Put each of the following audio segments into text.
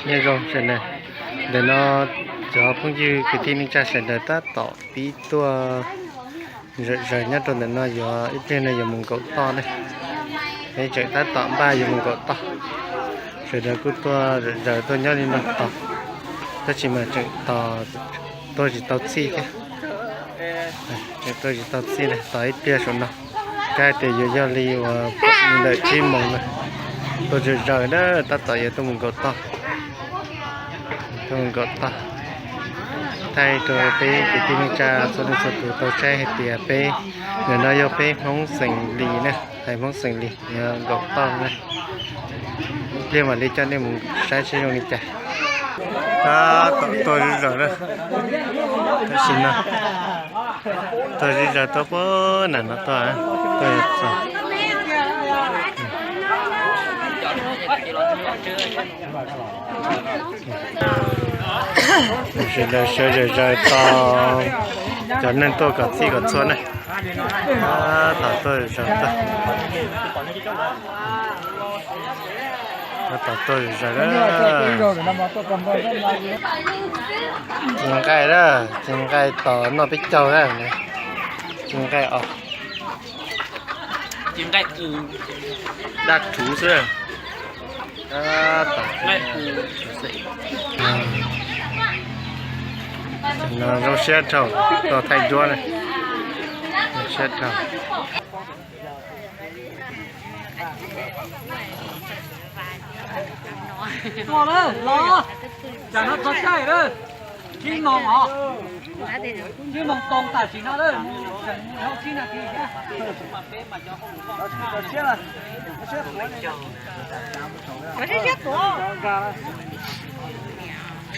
Nyob zoo sawv daws, ntawm no cov phooj ywg kwv tij neej tsa sawv daws tab tom pib tuaj zawm zaws nyob rau ntawm no, yuav ib pliag no yuav mus nkaum toj na. Peb tseem tab tom npaj yuav mus nkaum toj. Sawv daws kuj tuaj zawm zaws tuaj nyob li no tos, tab sis mas tseem tos tuaj tsis tau txij thiab. Tseem tuaj tsis tau txij na, tos ib pliag saum no. Kab tias yuav yog li uas ntawm tsib moos na. Tuaj zawm zaws na, tab tom yuav tuaj mus nkaum toj. Tuaj mus nkaum toj, thaij rau peb kwv tij neej tsa txhua leej txhua tus tau saib hais tias peb ntawm no yog peb Hmoob xeem Lis na, hais Hmoob xeem Lis yuav nkaum toj na. Ib pliag mam li coj nej mus saib seb zoo li cas. Tab tom tuaj zawm zaws na, tam sim no tuaj zawm zaws tuaj puag nram no tuaj, tuaj txog. Sawv daws sawv zawm zaws tos cov neeg tuaj kom txij kom txhua na. Tab tom tuaj zawm zaws tuaj. Tab tom tuaj zawm zaws na. Ci nqaij na, ci nqaij tos noj peb caug na. Ci nqaij os. Ci nqaij u, daj rhuv xwb. Tab tom, no zoo siab dhau, tau thaij duab na. Zoo siab dhau. Los, los, tsam no txog caij lawm, tsib moos os, tsib moos txog tam sim no lawm, tsib nas this thiab.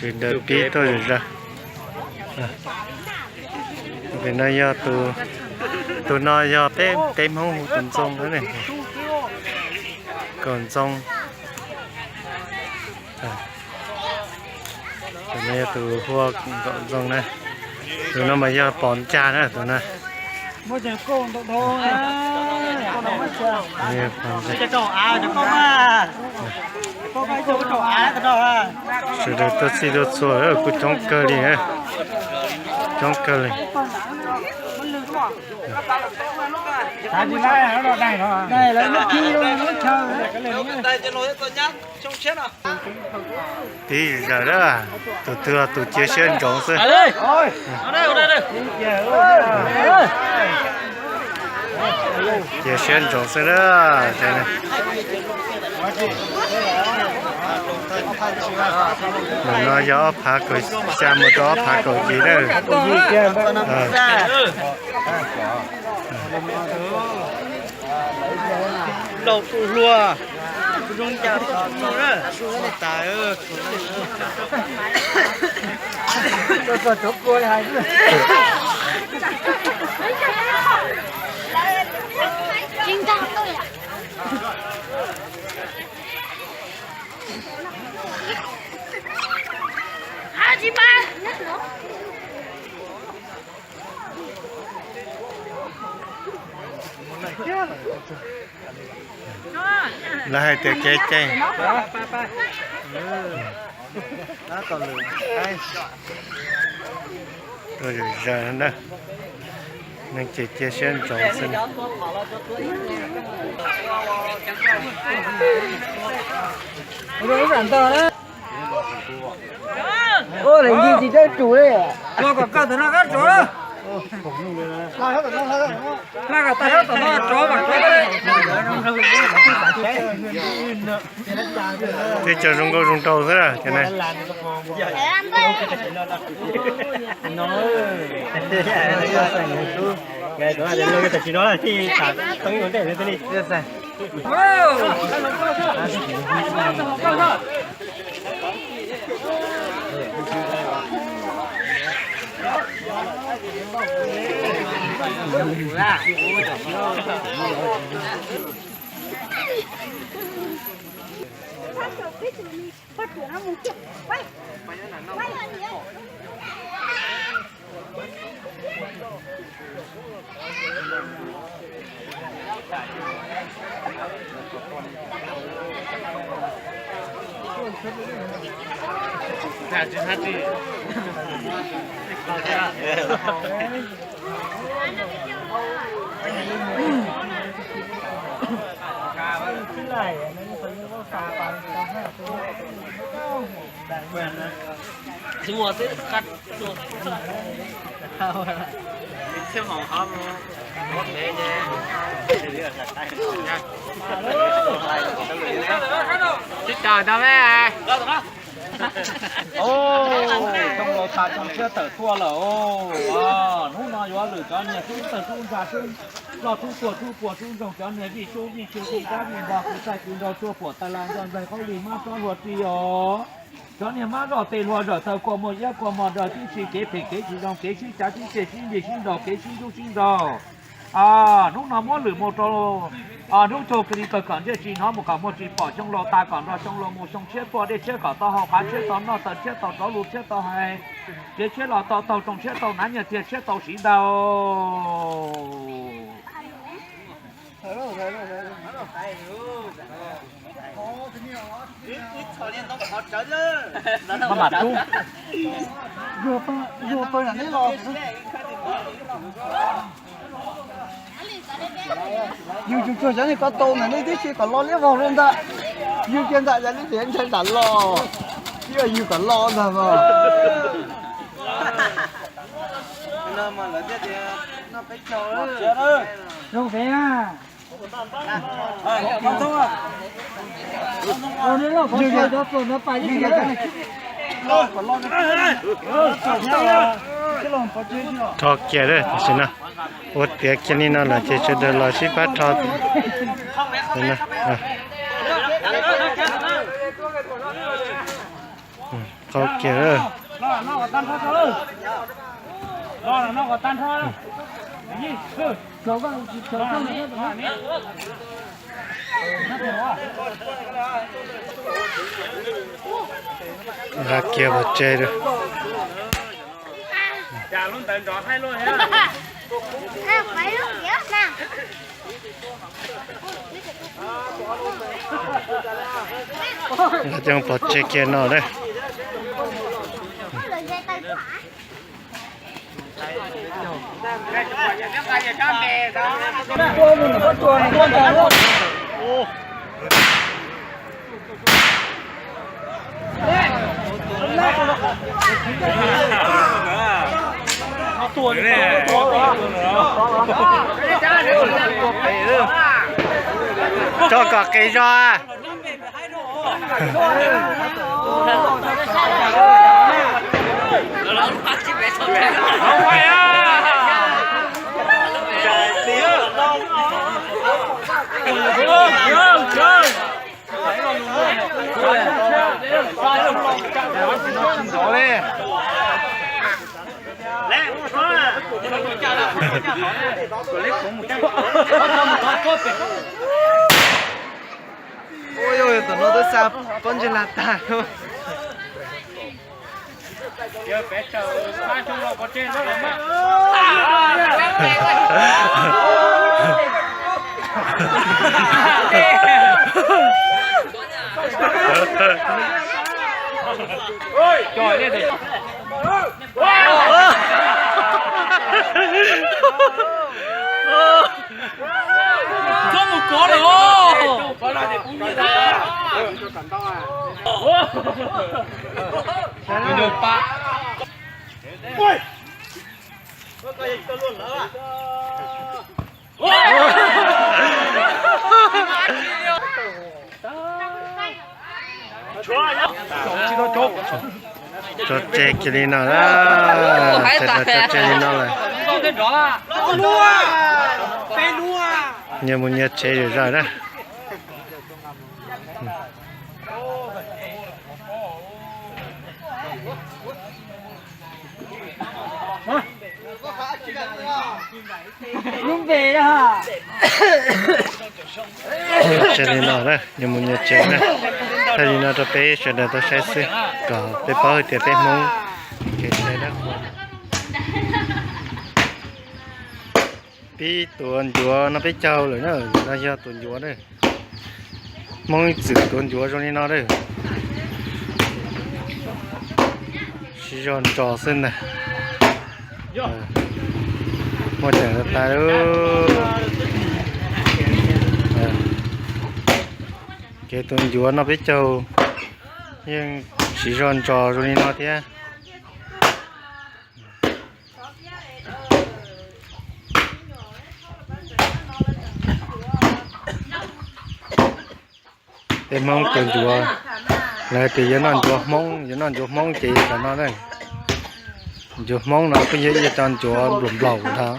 Sawv daws pib tuaj zawm zaws. Tus no yog, tus no yog peb teb Hmoob hu tus Ntxoo na. Kaum Ntxoo. Tus no yog tus hu Kaum Ntxoo na. Tus no mas yog Pov Ncaj na tus na. Sawv daws tuaj txij tuaj txhua kuj coob kawg li, coob kawg li. Tib zawm na, tus twg tus cia siab ntsoov xwb. Cia siab ntsoov xwb na. Ntawm no yog ob phav kaum xya mus rau ob phav kaum yim na. Lauj tus hluas, zoo cas tau tus no na. Lawv hais tias kev cai. Tuaj zawm zaws na, neeg ces cia siab ntsoov xwb. Ua li ntawd tsis dawb tsum li. Los kom kawg tus no kab tsov. Los kom tag sab tom no tsov mas tsov. Teb chaws zoo nkauj zoo nraug xwb na cov ne. Tsis tawm tau me. Coj los tas tsoo tshiab tawm tuaj lawm os. Hnub no yuav lwm cov niag sub tawg sub ntsa sub loj sub tuag sub puag sub ntsoog, cov niag vij sub vij tsw vij dab vij npog, kwv txaij kwv nraug, tshuaj puam tais las, ntxoog ntxaig qaub lig, mab tsob hluas ris os. Cov niag mab zoj tes hluas zawm taw kua muag iab kua muag dawg tib si, kev phem kev tsis zoo, kev sib cav sib ceg sib nrig sib ntaus, kev sib ntub sib ntaus. Hnub no muab lwm mus rau hnub caug kis li kawg kom ntsej tsis hnov mus kom muag tsis pom, xyoo laus tas kom nrog xyoo laus mus, xyoo tshiab tuaj dej tshiab kom tau haus, qav tshiab tau noj, taws tshiab tau rauv, lus tshiab tau hais, kev tshiab los tau taug, rooj tshiab tau hnav, nyiaj txiag tshiab tau siv ntau. Maj mam tub. Yus tsuag tsuag cov niag ko taw ntawm nej tib si kom lo liab vog rau ntawm. Yus kiag ntawm yog li tias ntshai nram los, twb yog yus kom lo ntag mas. Zoo pem na. Rho kiag lawm, tam sim no ua tiav kiag li no lawm ces sawv daws los sib pab rho. Qau kiag. Nqa kiag pov tseg rau. Nqa cov pov tseg kiag no lawm. Tso kom qis zog. Ua yog tom no twb xa pob ntseg lag tag. Txhob mus kov lawm os. Tso tseg kiag li no na. Tso tseg li no lawm. Nyias mus nyias tsev zom zaws na. Lub npe na. Tso tseg li no na, nyias mus nyias tsev na. Thaij li no rau peb sawv daws tau saib xwb, kom peb paub hais tias peb Hmoob kev saib dab qhuas. Pib tuav ncuav no peb caug lawm na, no yog tuav ncuav na. Hmoob ib txwm tuav ncuav zoo li no na. Siv zog ntsos xwb ntag. Muaj ceem tas tas. Kev tus ncuav noj peb caug yeej siv zog ntsos zoo li no thiab. Tej Hmoob tus ncuav, lawv tias yuav noj ncuav Hmoob, yuav noj ncuav Hmoob ces cov no, ncuav Hmoob no kuj yog ib co ncuav nplaum nplaum ntag.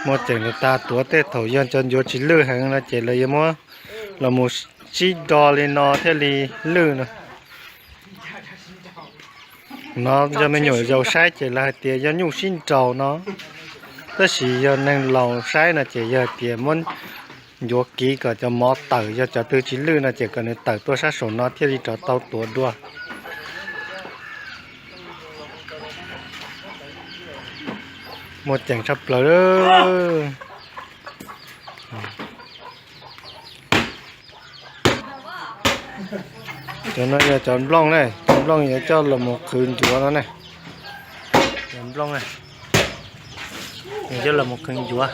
Muaj ceem tas tas, tuav tej thaum yog cov ncuav tsis lwj heev no ces lawv yuav muab los mus sib do li no thiaj li lwj no. No yog me nyuam yaus saib ces lawv hais tias yog nyuj sib nraus no, tab sis yog neeg laus saib no ces yog hais tias muab ncuav kiv kom cov mov tawm, yog cov twg tsis lwj no ces kom nws tawm tuaj sab saum no thiaj li rov tau tuav dua. Muaj ceem tshaj plaws. Cov no yog cov nplooj ne, cov nplooj yuav coj los mus qhwv ncuav no ne. Cov nplooj ne, yuav coj los mus qhwv ncuav,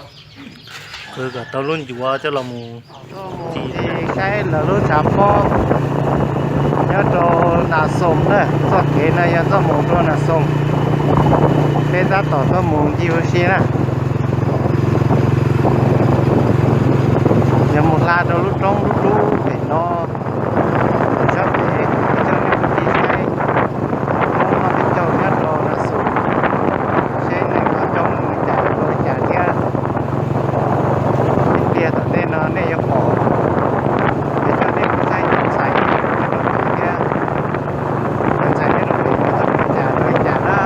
qhwv kom tau lub ncuav coj los mus. Saib lawv lub tshav pob nyob rau Nas Xoos na, txoj kev no yog txoj mus rau Nas Xoos. Peb tab tom tuaj mus ncig ua si na. Yog mus hla rau lub roob lub dub pem no, sab pem coj nej ua si saib Hmoob noj peb caug nyob rau Nas Xoos, seb neeg ho coob li cas ua li cas thiab. Ib pliag tom ntej no nej yuav pom, yuav coj nej mus saib cov ntxhais nyob rau pem thiab. Cov ntxhais nyob rau pem no txoj kev cas ua li cas na.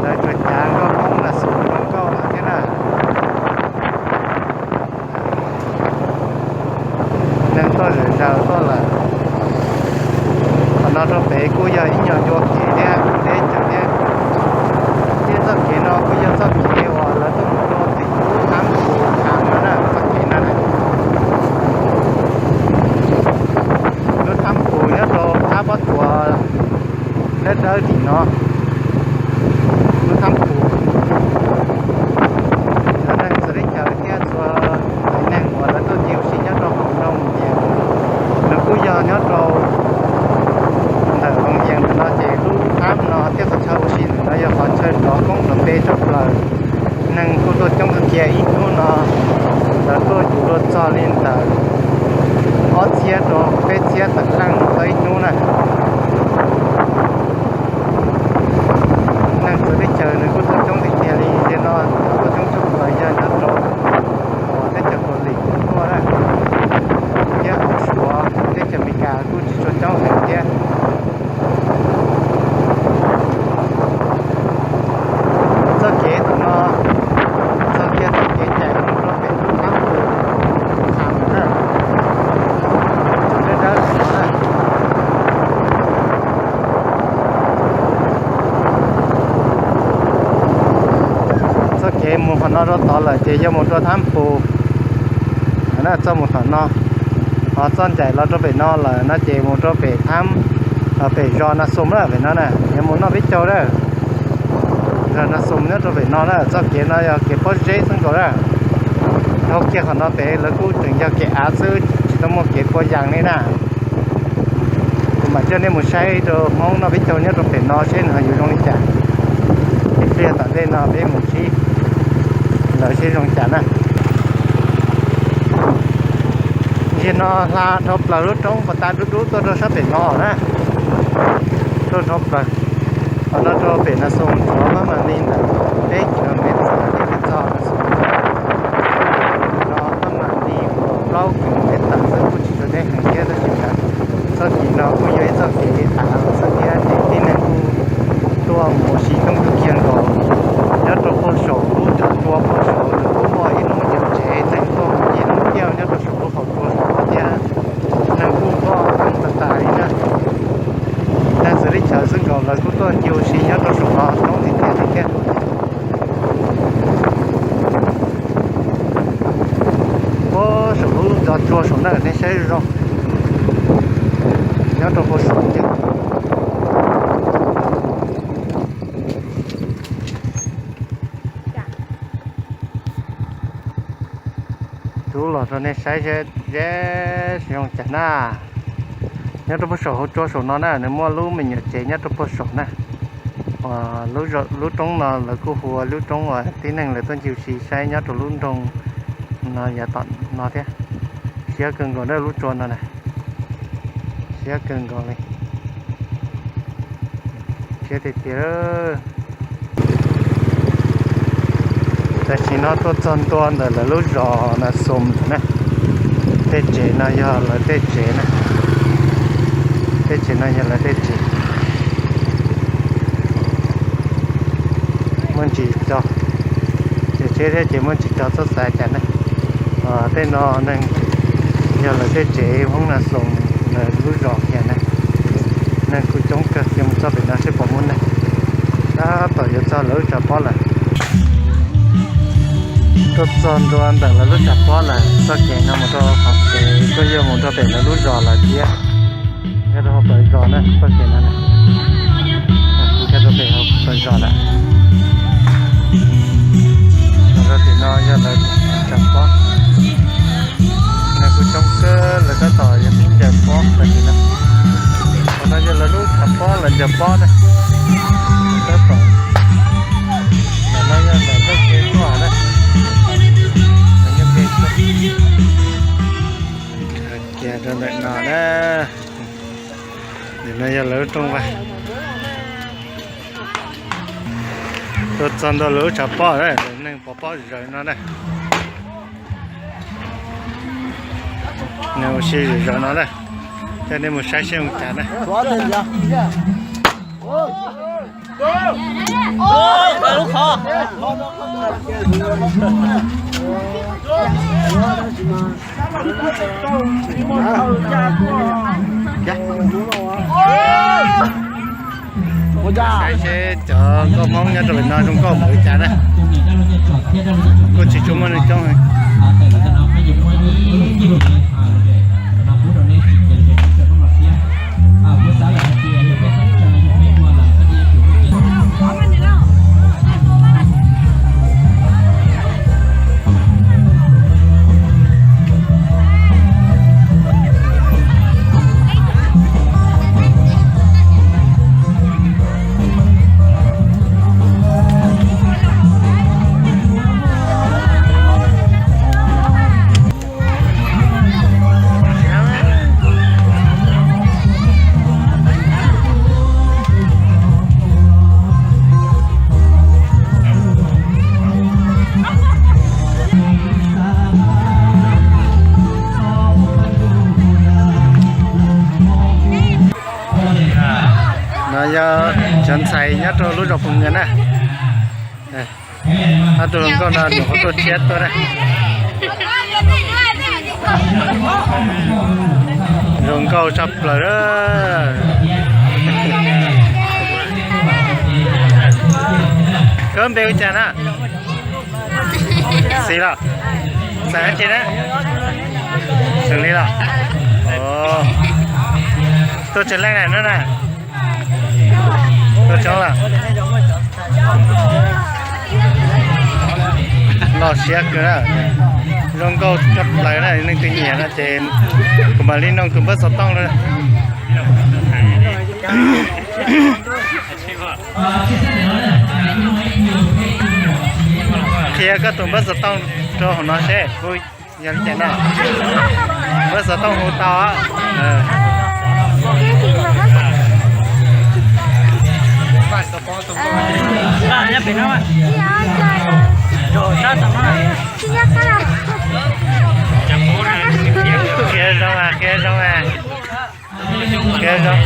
Lawv tsuas cav nkauj Hmoob Nas Xoos zoo nkauj no thiab na. Neeg tuaj zom zaws tuaj lawm. Qhov no rau pem kuj yog ib nyuag ncua kev thiab, kuj deb tsawv thiab. Thiab txoj kev no kuj yog txoj kev uas lawv tuaj mus rau tim lub Thab Pus Kham no na, txoj kev no na. Lub Thab Pus nyob rau thab pob tsuas dawb dawb tim no, lub Thab Pus. Cov neeg txawv teb chaws thiab txhua haiv neeg uas lawv tuaj ncig ua si nyob rau hauv nroog Vias, nws kuj yog nyob rau ntawm Hoo Yees no ces lub thab no thiab qhov chaw ua si ntawm no yog qhov chaw rov koob rov pe tshaj plaws. Neeg kuj tuaj coob kawg kiag ib hnub no, lawv tuaj yus luag txog li ntawm ob txhiab rau peb txhiab tawm leej tau ib hnub na. Neeg txawv teb chaws nws kuj tuaj coob tiag tiag li, tiam no cov tuaj coob tshaj plaws yog nyob rau teb chaws Kaus Lim tuaj na, thiab hauv Suav teb chaws Amelikas kuj tsis tshua coob heev thiab. Txoj kev tom no, txoj kev, txoj kev ncaim mus rau pem lub Thab Pus Kham na, dawb dawb no na. Txoj kev mus qhov no rau tod lawm ces yuav mus rau Thab Pus na, txoj mus tom no. Ho txoj ncaim los rau pem no lawm no ces mus rau pem Thab, pem zos Nas Xoos na, pem no na, yuav mus noj peb caug na. Zos Nas Xoos nyob rau pem no na, txoj kev no yog kev pob zeb xwb nkaus na. Dhau kiag qhov no pem lawv kuj tseem yog kev av xwb, tsis tau muaj kev pua yas li na. Kuv mam coj nej mus saib rau Hmoob noj peb caug nyob rau pem no seb nws ho yuav zoo li cas. Ib pliag tom ntej no peb mus sib ntawd seb zoo li cas na. Ntsia no hla dhau plaws lub roob pas tas dub dub tuaj rau sab pem no na. Tuaj dhau plaws. Qhov no rau pem Nas Xoos tshuav maj mam li ntawm peb kilomev txog Nas Xoos. No maj mam li uas plaub kilomev tawm xwb, kuj tsis tshua deb heev thiab, tab sis mas txoj kev no kuj yog ib txoj kev av xwb thiab ces tib neeg kuj tuaj mus ua si coob kawg kiag nkaus. Nyob rau puag saum lub tshav cua puag saum nws kuj muaj ib lub yawm tsev tseem tuaj mus ncig lub tiaj nyob rau saum lub hauv tsua saum no thiab. Neeg kuj tuaj coob tas tas li na. Neeg txawv teb chaws xwb nkaus lawv kuj tuaj ncig ua si nyob rau saum no coob tiag tiag li thiab. Lub los rau nej saib seb zoo cas na. Nyob rau puag saum hauv tsua saum no na, nws muaj lub me nyuam tsev nyob rau puag saum na. Lub roob no lawv kuj hu ua lub roob uas tib neeg lawv tuaj ncig ua si saib nyob rau lub nroog no yog tom no thiab. Siab kawg nkaus na lub tsua no na. Siab kawg nkaus li. Siab tiag tiag. Tam sim no tuaj txog ntua ntawm lawv lub zos Na Xum na. Tej tsev no yog lawv tej tsev na. Tej tsev no yog lawv tej tsev. Muaj ntsis co, ces tsheb thiab ces muaj ntsis co txhob xav cas na. Tej no neeg yog lawv tej tsev Hmoob Na Xum, lawv lub zos kiag na. Neeg kuj coob kawg, mus txog pem no seb puas muaj neeg. Tab tom yuav txog lawv lub tshav pob lawm. Tuaj txog ntua ntawm lawv lub tshav pob lawm, txoj kev no mus rau qhov kev kuj yog mus rau pem lawv lub zos lawm thiab. Nkag rau hauv plawv zos na, txoj kev no na. Nkag rau pem hauv plawv zos lawm. Los rau tim no yog lawv tshav pob. Neeg kuj coob kawg, lawv tab tom yuav pib ncaws pob rau tim no. Qhov no yog lawv lub tshav pob, lawv ncaws pob na. Tab tom, qhov no yog lawv txoj kev tuaj na. Lawv nyob pem tuaj. Kiag rau ntawm no na. Nim no yog lawv lub rooj vag. Tuaj txog ntua lawv lub tshav pob lawm, neeg pov pob zom zaws no na. Neeg ua si zom zaws no na. Coj nej mus saib seb zoo cas na. Saib seb cov nkauj Hmoob nyob rau pem no zoo nkauj npaum li cas na. Kuj tsis tshua muaj neeg coob. No yog cov ntxhais nyob rau lub zos Phoos Nws na. Ob tug hluas nkauj no nyuam qhuav tuaj tshiab tuaj na. Zoo nkauj tshaj plaws. Koj npe hu cas na? Xis los? Xav tsis na? Xeem Lis los? Tuaj tsawg leej na no na? Tuaj coob lawm. Loj siab kawg na. Zoo nkauj tshaj plaws na, leej twg nyiam no ces kuv mam li noog tus npawb xov tooj na. Qhia koj tus npawb xov tooj rau hauv no seb. Yog li cas no? Npawb xov tooj hu tau. Qhia zoo mas, qhia zoo mas. Qhia zoo.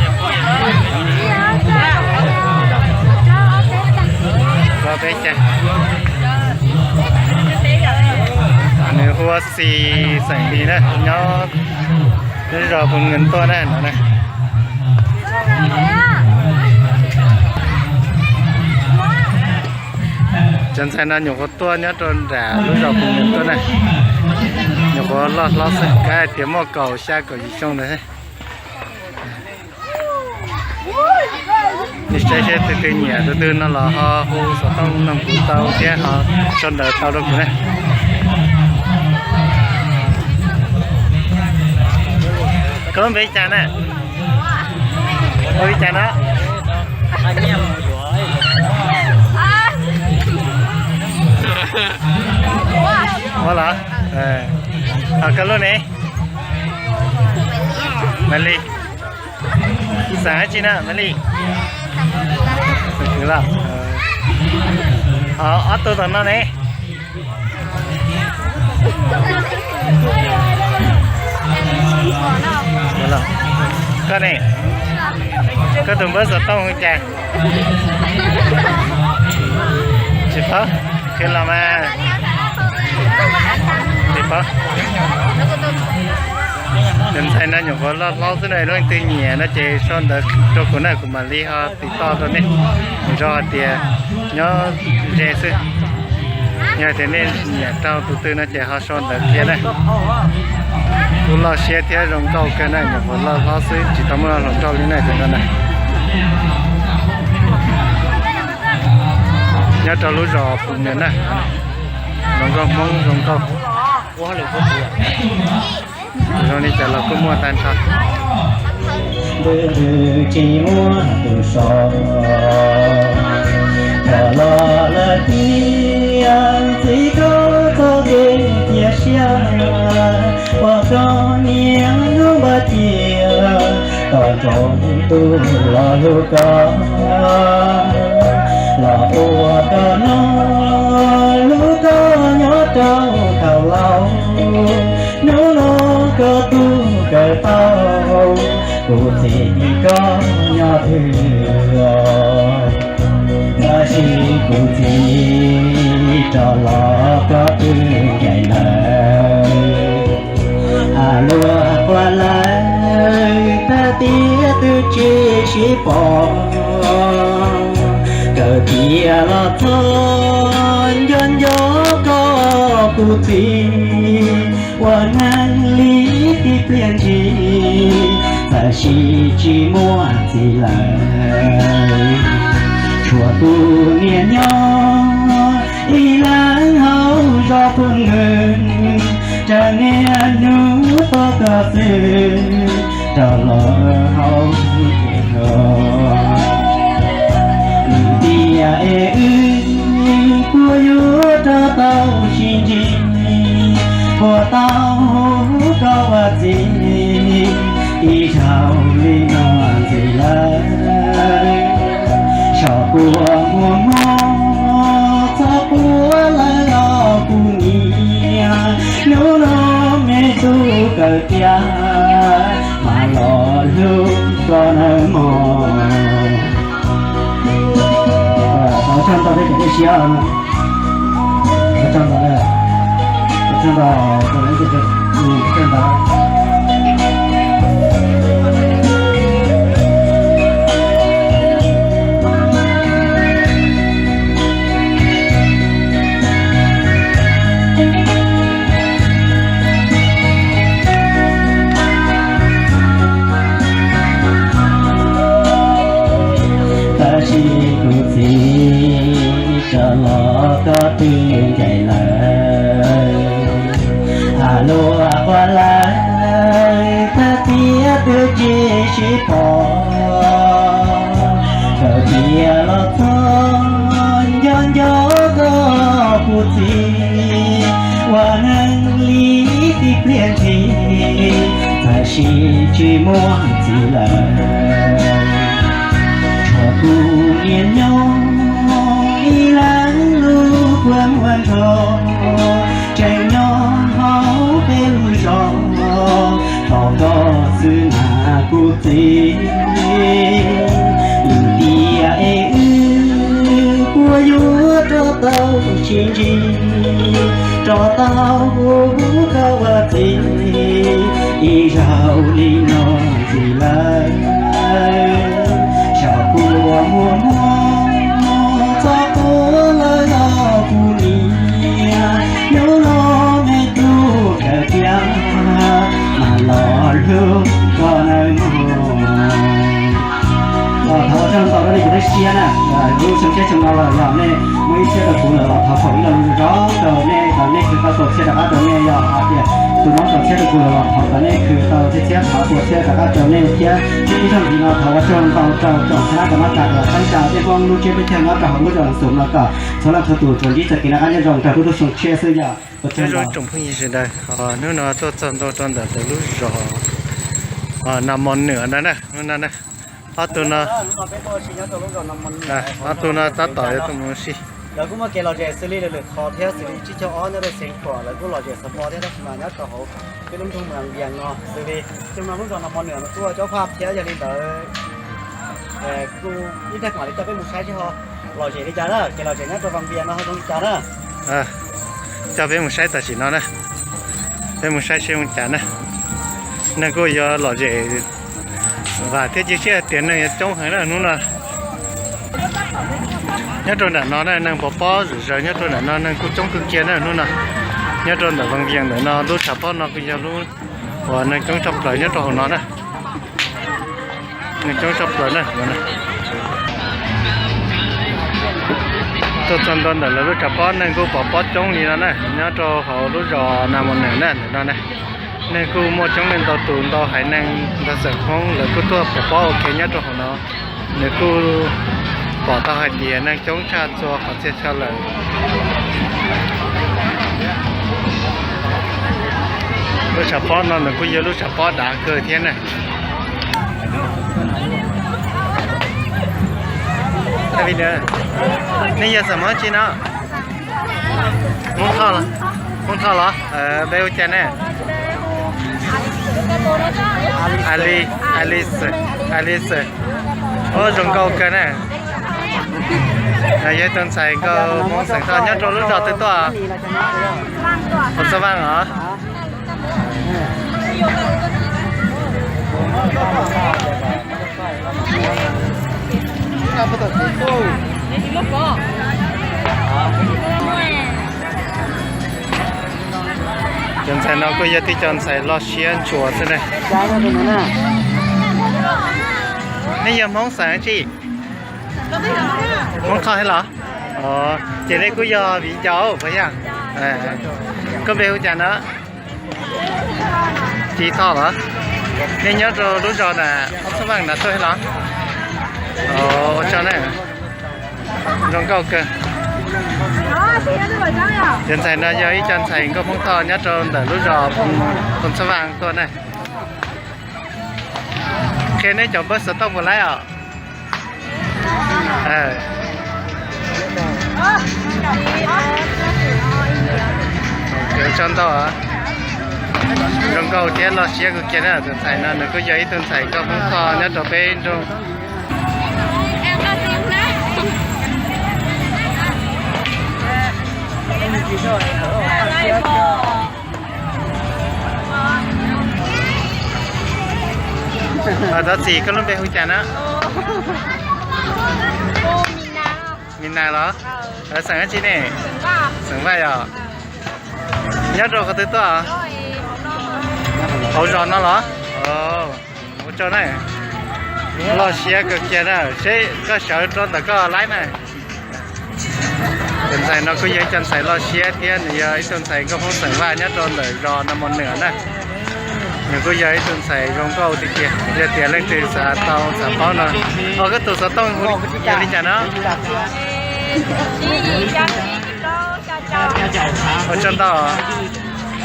Peb xeem. Nws hu ua Xis, xeem Lis na, nyob lub zos Phoos Nws tuaj na no na. Cov ntxhais no nyuam qhuav tuaj nyob rau nram lub zos Phoos Nws tuaj na. Nyuam qhuav loj hlob xwb, kav hais tias muaj kaum xya kaum yim xyoo ntawd. Nej saib seb tus twg nyiam tus twg no los ho hu xov tooj noog kuv tau thiab ho sau ntawv tau rau kuv na. Koj npe li cas na? Ua li cas no? Ua los? Ho koj lub ne? Malis. Xeem dab tsi na Malis? Xeem Kwv los? Ho ob tug tom no ne? Koj ne? Koj tus npawb xov tooj hu cas? Tsis paub, qhia los mas. Tsis paub. Cov ntxhais no nyuam qhuav loj hlob xwb na, leej twg nyiam no ces sau ntawv rau kuv na, kuv mam li ho tiv toj rau nej. Zoo hais tias nyob ze xwb. Yog tias nej nyiam rau tus twg no ces ho sau ntawv qhia na. Kuj loj siab thiab zoo nkauj kawg na, nyuam qhuav loj hlob xwb tsis tau muaj hluas nraug li na, cov no na. Nyob rau lub zos Pus Nws na, hluas nkauj Hmoob zoo nkauj. Zoo li cas los kuj muaj tag nrho. Ntws ntws tsis muaj tus so, cov los lawm tias txiv koj txoj kev cia siab, pom koj niam hnub npaj cia, tos ntsoov tus los hlub koj, los ua koj no, hlub koj nyob rau thaum laus. Hnub no koj tuag kawm tau, kuv txiv koj nyob twg los? Tab sis kuv txiv rov los koj twb ncaim lawm. Luag qhuas lawm thawj tiam twb tsis sib pom, kawm tiav los txog nco nco koj kuv txiv, ua neej li tib pliag ntsis, txawm sis tsis muaj txiv lawm. Tshuav kuv niam nyob ib leeg hauv zos Pus Nws, raws niaj hnub tos koj xwb rov los hauv kev hlub. Nws tias es wb puas yuav rov tau sib ntsib, puas tau hu koj ua txiv ib zaug li no ntxiv lawm. Saum kua muag muag txhob quav lawm los kuv niam, hnub no me tub kawm tiav mas los hlub koj nawb mog. Thov txog ntau peb cov dej siab, thov txog ntau, thov txog ntau, thov txog ntau. Tab sis kuv txiv rov los koj twb ncaim lawm. Luag qhuas lawm thawj tiam twb tsis sib pom, kawm tiav los txog nco nco koj kuv txiv, ua neej li tib pliag ntsis, txawm sis tsis muaj txiv lawm. Tshuav kuv niam nyob ib leeg lub kua muag nrog, tseem nyob hauv peb lub zos, tos koj xwb na kuv txiv. Nws tias es wb puas yuav rov tau sib ntsib, rov tau hu koj ua txiv ib zaug li no ntxiv lawm. Saum kua muag muag txhob quav lawm los kuv niam, hnub no me tub kawm tiav mas los hlub koj nawb mog. Thov txog ntau rau nej cov dej siab na, lub xyoo tshiab xyoo no los yog nej muaj ib siab rau kuv lawm los thov foom ib lo lus zoo rau nej, kom nej khwv tau foom siab rov qab rau nej yog hais tias Tus mob txog txhiab rau kuv los thov kom nej khwv tau txhiab txhiab, thov ua txhiab rov qab rau nej thiab. Ib zaug ntxiv no thov ua tsaug ntau rau tsoom saib no kom no tas kom txhawb tsa tej phooj ywg tsev neeg nyob rau hauv lub zos Xum no kom txhua leej txhua tus tsuas ntsib txoj kev noj qab nyob zoo rau lub lub xyoo tshiab xwb yog. Nyob zoo tsoom phooj ywg sawv daws, hnub no tuaj txog ntua rau ntawm lub zos Nas Mos Nwm no na, hnub no na, ob tug no, ob tug no tab tom yuav tuaj mus ua si. Lawv kuj muaj kev lom zem xws li lwm lwm qhov thiab xws li tsib caug ob nyob rau Xeev Khuam lawv kuj lom zem xov pos thiab, tab sis mas nyob rau hauv peb lub nroog Vaj Vias no xws li xyoo no lub zos Nas Mos Nwm no kuj ua caub phaj thiab, yog li ntawd kuj ib tag mam li coj peb mus saib seb ho lom zem li cas na, kev lom zem nyob rau Vaj Vias no ho zoo li cas na. Coj peb mus saib tam sim no na, peb mus saib seb zoo li cas na. Neeg kuj yuav lom zem vam thiab cia siab tias neeg yuav coob heev na hnub no. Nyob rau nram no na neeg pov pob zom zaws, nyob rau nram no neeg kuj coob kawg kiag na hnub no. Nyob rau ntawm Vaj Vias ntawm no lub tshav pob no kuj yog lub uas neeg coob tshaj plaws nyob rau hauv no na. Neeg coob tshaj plaws na. Tuaj txog ntua ntawm lawv lub tshav pob neeg kuj pov pob coob li no na, nyob rau hauv lub zos Nas Mos Nwm na ntawm no na. Neeg kuj muaj coob leej ntau tus, ntau haiv neeg ntau xeem Hmoob lawv kuj tuaj pov pob ua ke nyob rau hauv no. Nws kuj pom tau hais tias neeg coob tshaj txhua qhov txhia chaw lawm. Lub tshav pob no nws kuj yog lub tshav pob dav kawg thiab na. Nej yog xeem Hmoob tsi no? Hmoob Thoj los? Peb hu cas ne? Alice, Alice, Alice. Ua zoo nkauj kawg na. Yog ib tug ntxhais nkauj Hmoob xeem Thoj, nyob rau lub zos twg tuaj? Phoos Xab Vaj os. Cov ntxhais no kuj yog tib co ntxhais loj siab ntshua xwb na. Nej yog Hmoob xeem tsi? Hmoob Thoj thiab los? Ces nej kuj yog viv ncaus puas yog? Koj npe hu cas na? Ci Thoj los? Nej nyob rau lub zos na, Phoos Xab Vaj na tuaj thiab los? Ua tsaug na. Zoo nkauj kawg. Cov ntxhais no yog ib co ntxhais nkauj Hmoob Thoj nyob rau ntawm lub zos Phoos Xab Vaj tuaj na. Qhia neb cov npawb xov tooj puas laib os? Tsaug ntau. Zoo nkauj thiab loj siab kawg kiag na. Tus ntxhais no nws kuj yog ib tug ntxhais nkauj Hmoob Thoj nyob rau peb nroog. Thov txim, koj lub npe hu cas na? Mis Nas los? Xeem dab tsi ne? Xeem Vaj yog. Nyob rau qhov twg tuaj? Hauv zos no los? Ua tsaug na. Loj siab kawg kiag na, seb koj sawv rau ntawm koj laib na. Tus ntxhais no kuj yog ib co ntxhais loj siab thiab nws yog ib tug ntxhais nkauj Hmoob xeem Vaj nyob rau ntawm zos Nas Mos Nwm na. Nws kuj yog ib tug ntxhais zoo nkauj tiag tiag, yog tias leej twg xav tau xav paub no, ho koj tus xov tooj yog li cas no? Ua tsaug ntau.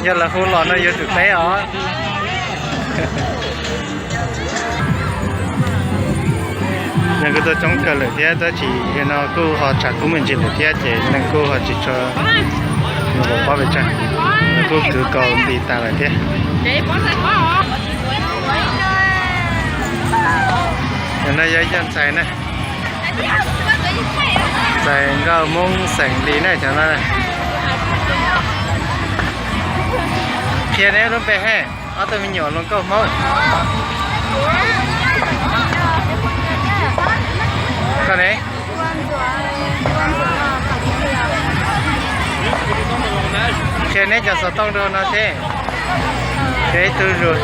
Yog lawv hu los no yuav tsum teb os. Neeg kuj tuaj coob kawg lawm thiab, tab sis no kuj ho tshav kub me ntsis lawm thiab ces neeg kuj ho tsis tshua mus pov pob pes tsawg, nws kuj kwv kaus nti tas lawm thiab. Cov no yog ib co ntxhais na, ntxhais nkauj Hmoob xeem Lis na cov no. Qhia neb lub npe he, ob tug me nyuam hluas nkauj Hmoob. Koj ne? Qhia neb cov xov tooj rau no seb. Qhia ib tug zuj.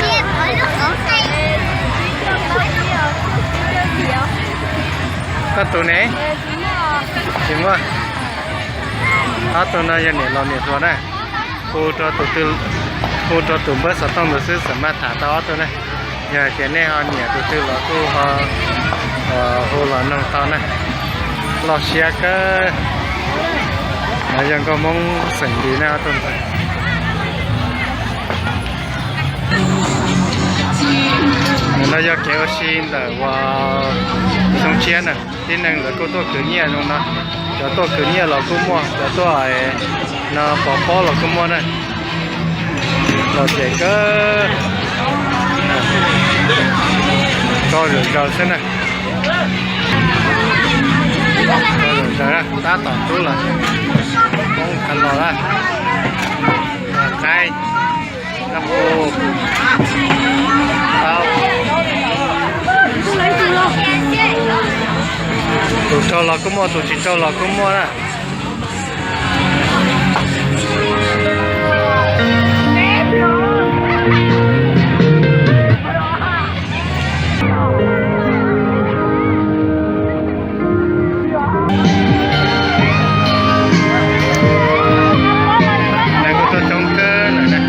Koj tus ne? Tsis muaj. Ob tug no yog niam laus niam hluas na. Hu rau tus twg, Hu rau tus npawb xov tooj ntawd xwb, xam maj tham tau ob tug na. Yog hais tias nej ho nyiam tus twg los kuj ho hu los noog tau na. Loj siab kawg. No yog nkauj Hmoob xeem Lis na ob tug ntawd. No yog kev ua si ntawm uas xyoo tshiab na, tib neeg lawv kuj tuaj khwv nyiaj zoo no. Cov tuaj khwv nyiaj los kuj muaj, cov tuaj no pov pob los kuj muaj na. Los ces kawg, tso zom zaws xwb na. Tso zom zaws na, tab tom rub los, poob khav los na. Qaib, kab pus, tau. Tus raug los kuj muaj, tus tsis raug los kuj muaj na. Lawv kuj tuaj coob kawg lawm na.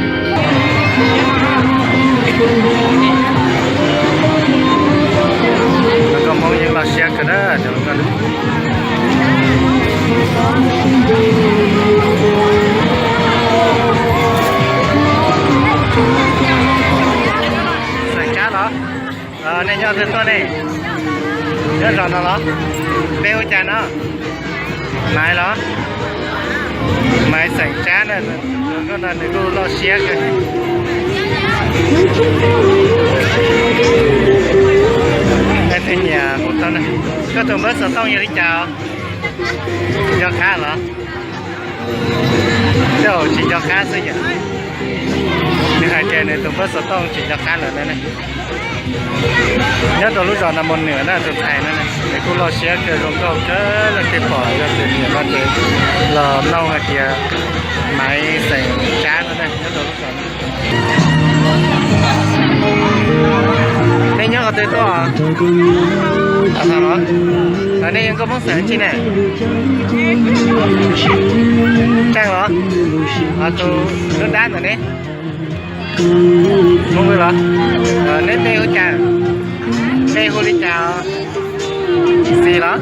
Nkauj Hmoob yeej loj siab kawg na. Xeem Tsab los? Nej nyob twg tuaj ne? Nyob zos no los? Npe hu cas no? Maiv los? Maiv xeem Tsab na, no nws kuj loj siab kawg. Leej twg nyiam hu tau na. Koj tus npawb xov tooj yog li cas os? Nco qab los? Tej zaum tsis nco qab xwb yom. Nws hais tias nws tus npawb xov tooj tsis nco qab lawm na. Nyob rau lub zos Nas Mos Nwm na tus ntxhais no, nws kuj loj siab kawg zoo nkauj kawg, leej twg pom yog tus nyiam no ces los noog hais tias Maiv xeem Tsab no na, nyob rau lub zos. Nej nyob qhov twg tuaj? Nej yog nkauj Hmoob xeem tsi ne? Tseej los? Tus lub dab ntawm ne? Hmoob Vwj los? Neb npe hu cas? Npe hu li cas? Xis los?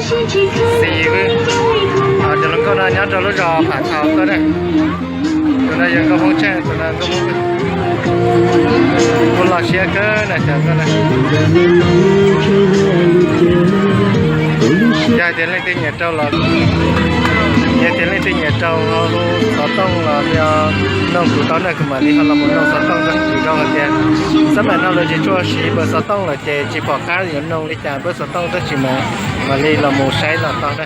Xis Vwj. Cov hluas nkauj no nyob rau lub zos Pham Thau tuaj na. Tus no yog nkauj Hmoob Tseej, tus no nkauj Hmoob Vwj. Kuj loj siab kawg na cov nkauj na. Yog hais tias leej twg nyiam rau los, yog tias leej twg nyiam rau hu xov tooj los noog kuv tau na, kuv mam li ho los mus noog xov tooj rau kuv rau hais tias xab maim no lawv tsis tshua siv npawb xov tooj lawm ces tsis pom qab yuav noog li cas npawb xov tooj, tab sis mas mam li los mus saib los tau na.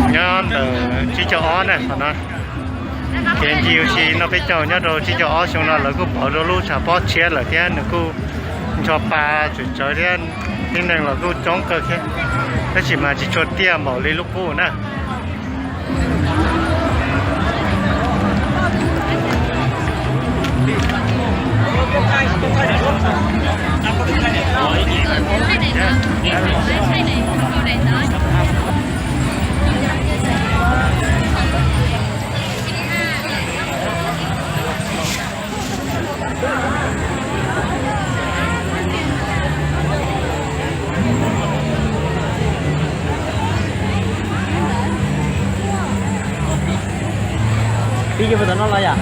Nyob ntawm tsib caug ob na, qhov no kev ncig ua si noj peb caug nyob rau tsib caug ob xyoo no lawv kuj pauv rau lub tshav pob tshiab lawm thiab nws kuj ncho pa tsawv tsawv thiab, tib neeg los kuj coob kawg thiab, tab sis mas tsis tshua tiaj npaum li lub qub na. Pib yuav puas tom no los yom?